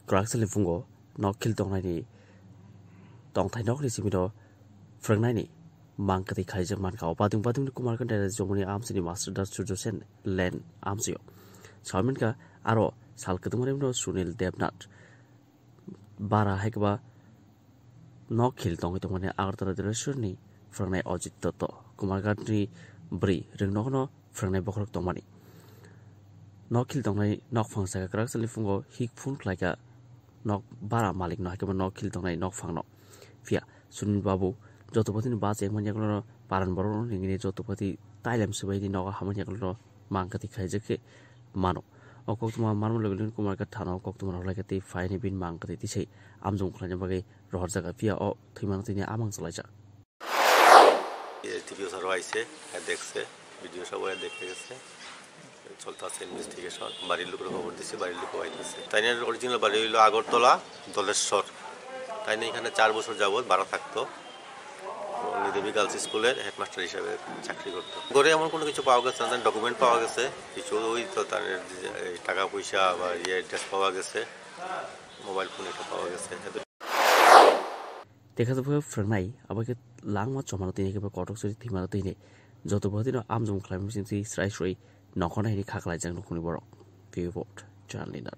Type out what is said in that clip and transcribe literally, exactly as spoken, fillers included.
Kwrak salni phungo nok khil tongnaini tongthai nokni simi do phrwngnaini mang kwtwi khaijak mankha. O badung badungni Kumarghat Dera Jomoni amsini Master Da Surjo Sen Lane amsio. Sawi mankha aro sal kwtwmani ulo Sunil Debnath bara hai khe ba nok khil tongwi tongmani Agartala Dera Surni phrwngnai Ajit Dotto. Kumarghatni bwrwi rwngnogono phrwngnai bokhorok tongmani. Nok khil tongnai nokphang saka kwrak salni phungo hik phun khlaikha nok bara malikno, hai khe bo nok khil tongnai nokphangno. Phiya Sunil Babu joto phatini bus engmani yakulono paran borokno ningini joto phati tailem swbaidi nogo hamani yakulono mang kwtwi khaijak khe mano. O koktwma manma logi logi Kumarghat thana o koktwma rwlaikha tei phaini bini mang kwtwi tisai amjong khlaina bagwi rohorjak, phiya o thwimano tini amang chalaijak. SDPO স্যারও আইছে, হ্যাঁ দেখছে, ভিডিও সবাই দেখে গেছে। চলতে আছে ইনভেস্টিগেশন। বাড়ির লোকের খবর দিছে, বাড়ির লোকও আইতেছে। তাইনের অরিজিনাল বাড়ি হইল আগরতলা, দলেশ্বর। তাইনে এখানে চার বছর যাবত ভাড়া থাকতো। নিদেবী গার্লস স্কুলের হেডমাস্টার হিসাবে চাকরি করতো। ঘরে এমন কোনো কিছু পাওয়া গেছে না, ডকুমেন্ট পাওয়া গেছে, কিছু ওই তো তার যে এই টাকা পয়সা বা ইয়ে অ্যাড্রেস পাওয়া গেছে, মোবাইল ফোন এটা পাওয়া গেছে। Tei khe phrwngnai abo khe langma chomano tini khe kotok suri thwimano tini joto bwtwino amjong khlaimani bisingtwi srai srai nongkhornai hwnwi kha khlaijak nukhungni borok. Pivot Channel Leader.